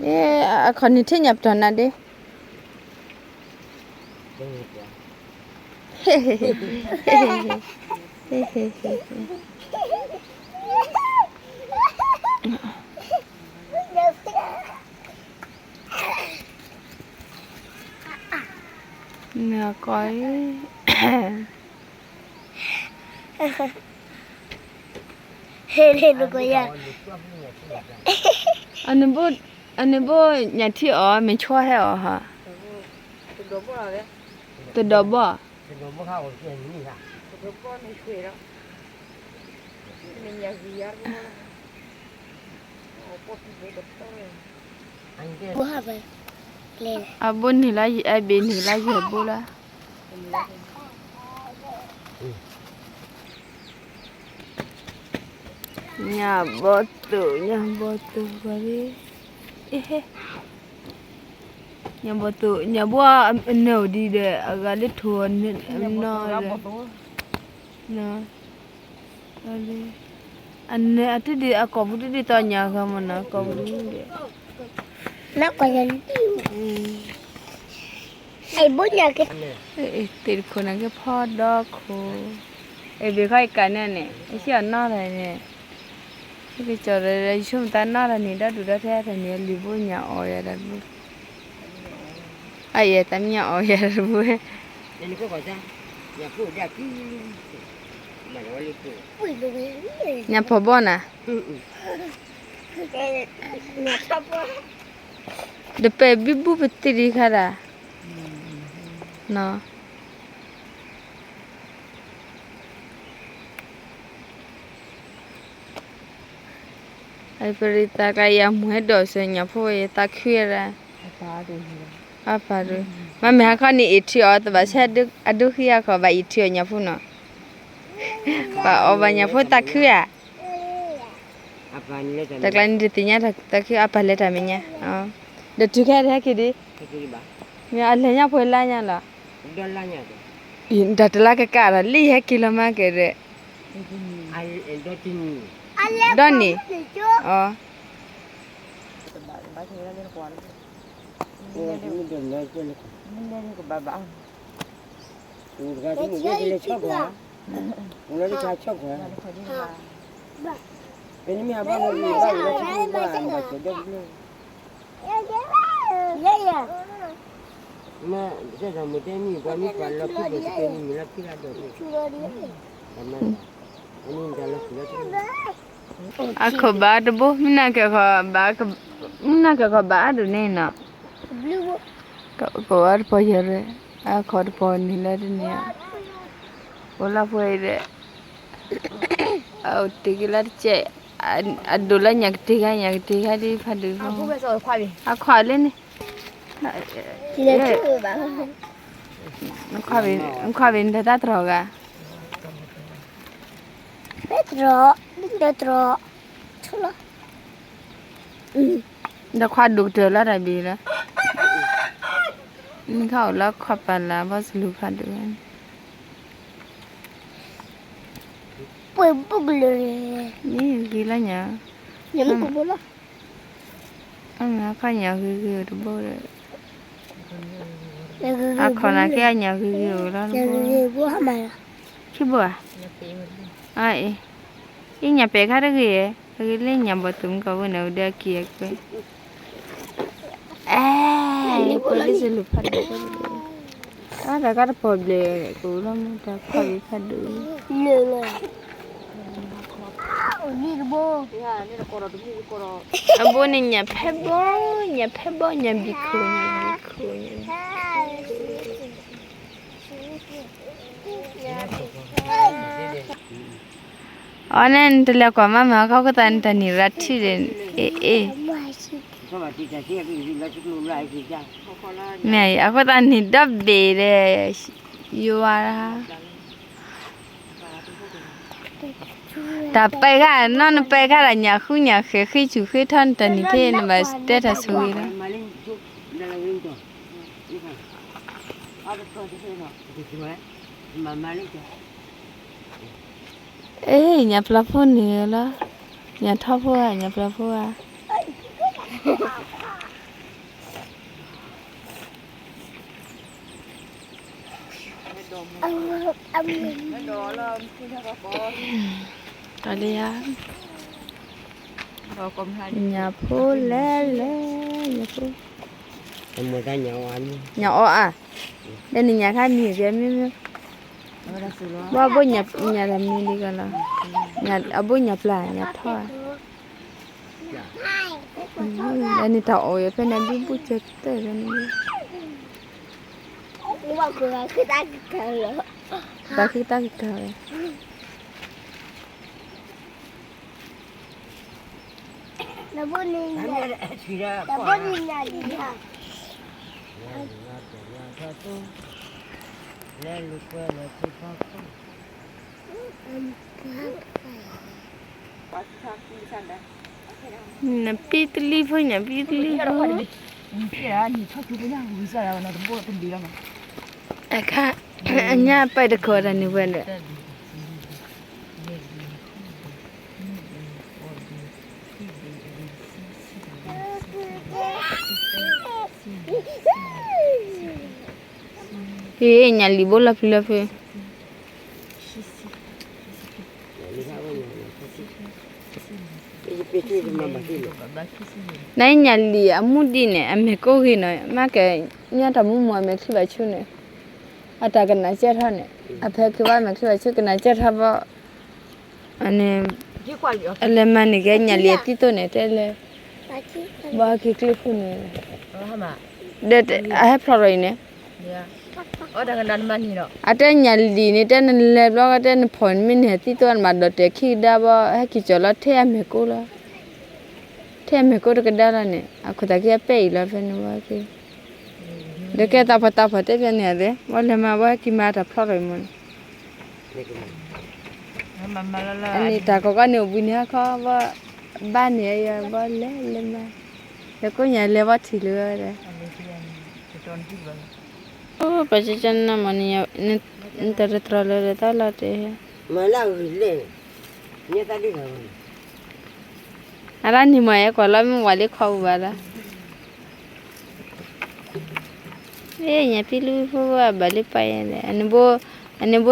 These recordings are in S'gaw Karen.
မ့ၢ်အခီၣ်နံၣ်ထံၣ်ညၣ်ပတီၢ်နၤဒ့ နကီ အန့ၣ်ဘိညၣ်ထံအီၤ မ့ၢ်ဆီဟဲအီၤဟါ, တဒီးဘီၣ်, အဘိန့ၣ်လၢ အဘ့ၣ်န့ၣ်လၢယဲၢ်ဘိလၢ ညၣ်ဘီတူာ် ညၣ်ဘီတူာ်ဂီၤလံ, ညၣ်ဘီတူာ် ညၣ်ဘီအနၢၤအိၣ်ဒံးဒီး အဂၤလၢထိၣ်အနီၤဒီး အန့ၣ်အတဒုး အကိာ်ပူၤတဒုး သီညၣ်ဂၤမ့ၢ်နီၤ ကိာ်ပူၤတဒုး, တ့ၢ်တခိၣ်န့ၣ်က့ၤဖီဒီခိၣ်, အဲၣ်ဘ့ၣ်ခီအံၤကးန့ၣ်န့ၣ် အဟံၣ်အနီၢ်တၢ်န့ၣ်, ကကၠီၤဒီး ယဆိကမိၣ်သးနီၢ်တၢ်န့ၣ် ဒီဒူၣ်ဒီထၢတၢ်န့ၣ် အလံၤဘိညၣ်အီၣ်ယၤတၢ်တဘိ, အအဲၣ်တၢ်မ့ၢ်ညၣ်အီၣ်ယၤတၢ်တဘိ, ညၣ်ဖီဘီနၤ, တပဲာ်ဘံဘူပတံၢ်ဒံးခါဒၣ်, နီၤ အပရံသးကျါ ယမူဟဲဒိးစၢၤ ညၣ်ဖိဝဲ ယသးခုဝဲဒၣ်, အပၢ်ဒိၣ်, မ့မ့ၢ်ဟါခီန့ၣ် အ့ၣ်ထံအီၤ တဘၣ်ဆဲအဒိဟံၣ်အခီ ဘၣ်အ့ၣ်ထံအီၤညၣ်ဖိနီၤ, ပှၤအီၣ်ဘၣ်ညၣ်ဖိသးခုဧါ, တကျါန့ၣ်တသ့ၣ်ညါသးခု အပၢ်လဲၤတၢ်မဲာ်ညါ, ဒီးတုၤခဲတဟဲက့ၤဒံး, မ့ၢ်အလဲၤညါဖိလါညါလီၤ, တၢ်တလါကကးဒီး လံဟဲက့ၤလီၤမးကဲဒီး, ဒီးန့ၣ်, အ အခိၣ်ဘၣ်တဘိ မုၢ်နၤကဲၤခီဘၣ်, မုၢ်နၤကဲၤခီဘၣ်အါဒိၣ်န့ၣ်နီၤ, ကဘၣ်တပီၤယဲၢ်ရဲၣ်, အခီၣ်တပီၤန့ၣ်လၢတန့ၣ်, အိၣ်လၢပှဲၤအံၤဒီး, အအိၣ်တ့ၢ်က့ၤလၢတကဲး, အဒိၣ်လၢညၣ်ကတ့ၢ်ခါ ညၣ်ကတ့ၢ်ခါဒ်ဖးဒိၣ်, အခီၣ်လၢန့ၣ်, နခွါဘ့ၣ်နတၢ်တြီၤဂၤ, တြီၤ, တြီၤ, ဒီးခွါဒိၣ်ကတၢၢ်လီၤတၢ်ဘ့ၣ်လီၤ, နခါအိၣ်လၢခွါပာ်လၢဘီစလူၤဖးဒိၣ်, ပှဲၤဘုကလၢာ်, မ့ၢ်ဂ့ၤလၢညါ, အမ့ၢ်အခီၣ်ညၣ်ဂ့ၤဂ့ၤတဘိဒီး, အခီၣ်နၤက့အညၣ်ဂ့ၤဂ့ၤအိၣ်လီၤ, ခံဘိဧါ, အအံၤ, အံၤညၣ်ပဲာ်ခါတဂ့ၤ, အဂ့ၤလၢညၣ်ဘီၣ်သူၣ်မုၢ်ကီၢ်ဝဲန့ၣ် အိၣ်ဒီးအကံၢ်အကွဲ, အဲ, ပှဲၤလၢစလူၤဖးဒိၣ်, တၢ်တၢ်ကါတပီၤဘျဲၣ် ကအိၣ်လီၤမး တၢ်ခွါဘ့ၣ်ဖးဒိၣ်, အဘိန့ၣ်ညၣ်ဖဲဘီ, ညၣ်ဖဲဘီ ညၣ်ဘံခိၣ်, ညၣ်ဘံခိၣ်, အီၤန့ၣ် နတလဲၤကွၢ်မးမး အခီၣ်သးနတၢ်နံၣ်ရၤထံၣ်ဒီး, အ့ၣ်, မ့ၢ်အဃိသးနံၣ်ဒီဘ့ၣ်ဒီး, ယွၤ, တၢ်ပဲာ်ခါနီၤ နပဲာ်ခါဒီးညၣ်ဃုညၣ်ဃဲၤ ဃ့ဆူၣ်ဃ့ထီၣ် နတၢ်နံၣ်ထဲ နဘၣ်တဲတၢ်ဆိၣ်ဂ့ၤလီၤ. အ့ၣ် ညၣ်ပျီဖိန့ၣ်လီၤ, ညၣ်ထီဖိဧါ ညၣ်ပျီဖိဧါ. တၢ်လၢယၤ, ညၣ်ဖိလဲၣ်လဲၣ်, ညၣ်ဖိ, ညၣ်အီၣ်အါ, ဒီးနညၣ်ခါမံၤကဲမ့ၢ်မ့ၢ်, ဘၣ်ဘိညၣ်တၢ်မံၤဒ်ကလီၤ, အဘိညၣ်ပျၢ် ညၣ်ထီၣ်ဧါ, ဒီးန့ၣ်တၢ်အီၣ်ဝဲဖဲန့ၣ် ဘံဘူစၢၤတၢၢ်ဖဲန့ၣ်, တၢ်ဃံတၢ်ကကၤဝဲ နပံတလံဖိ ညၣ်ပံတလံဖိ, အခါ, အညၣ်ပၢၢ်တခိးတၢ်န့ၣ်ဝဲဒီး ဟ့ၣ် ညၣ်လံၤဘိလီၤဖျံလီၤဖုး, နညၣ်လံၤအမူဒံးန့ၣ် အမဲာ်ကိၢ်ဂ့ၤနီၤ, မ့ၢ်ကဲ, ညၣ်တၢ်မူမူအမဲာ်ချံဘၣ်ဆူန့ၣ်, အတၢ်ကနၣ်ကဲထီၣ်န့ၣ်, အဖဲက့ၤဘၣ်မဲာ်ချံဘၣ်ဆူကနၣ်ကဲထီၣ်ဘၣ်, အလဲၤမၤန့ၢ်က့ၤညၣ်လံၤအသံသိးန့ၣ် တဲလဲၣ်, ဘၣ်ဟဲက့ၤကျိဖုန့ၣ်, ဒီးအဟဲဖျိးထီၣ်အံၤန့ၣ်, အတဲညၣ်လံၤန့ၣ် တဲနလဲၤဘျီ တဲနဖီၣ်နမ့ၢ်န့ၢ်သံသိးနဘၣ်ဒီးတဲခံကဒါဘၣ် ဟဲက့ၤကၠီၤလီၤထဲအမဲာ်ကိၢ်လီၤ, ထဲအမဲာ်ကိၢ်တကဒါလီၤန့ၣ် အခိၣ်သးက့အပဲအံၤလီၤဖဲန့ၣ်ဝဲက့ၤ, ဒီးကဲတၢ်ဖီၣ်တၢ်ဖီၣ်တဲဖဲန့ၣ်အသ့ ဘၣ်လဲၤမၤဘၣ်ဟဲက့ၤမၤတၢ်ဖျီထီၣ်အံၤမ့ၢ်န့ၣ် အန့ၣ်တၢ်ကီကီန့ၣ်အိၣ်ဘှံးန့ၣ်ဟါခီဘၣ်, ဘၣ်န့ၣ်အံၤဘၣ်လဲၤလဲၤမၤ, ဒီးကိးညါလဲၤဘၣ်ထံၣ်လၢဝဲဒီး, အိၣ် ပှၤကၠကၠနမ့ၢ်န့ၣ်, နတၢ်တတြီၤလၢၤဒီးတၢ်လီၤတဲာ်, အရၢန့ၣ်မ့ၢ်အဲၣ်ကွၢ်လီၤမ့ၢ်ဝဲလၢခီပူၤဘၣ်ဒီး ညၣ်ပံလံဖိ အဘၣ်လၢပာ်ယဲလဲၣ်, အန့ၣ်ဘိ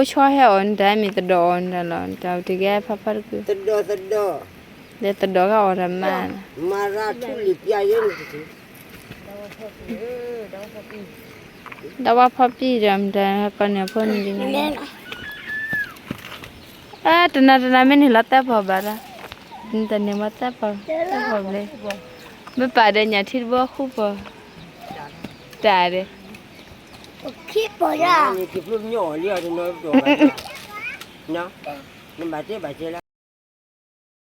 ဆီဟဲအီၣ်နတၢ်မ့ၢ်သဒီးအီၣ်နတၢ်လီၤ, တၢ်တဂ့ၤဖးဖးတကု, ဒီးသဒီးဂ့ၤအီၣ်တၢ်မး, ဒီးဝဲဖီပံၣ်ဒီးမတၤကီၢ်န့ၣ်အဖိန့ၣ်ဒ်န့ၣ်, တနၤတနၤမ့ၢ်န့ၢ်လီၤသၢပီၢ်ဘၣ်ဒီး, တနၤန့ၢ်ဝဲသၢပီၢ်, သၢပီၢ်ဘျဲၣ်, မ့ၢ်ပာ်ဒီးညၣ်ထံတဘိဃုပီၢ်, တၢ်ဒီး နဘၣ်တဲဘၣ်ကဲလၢ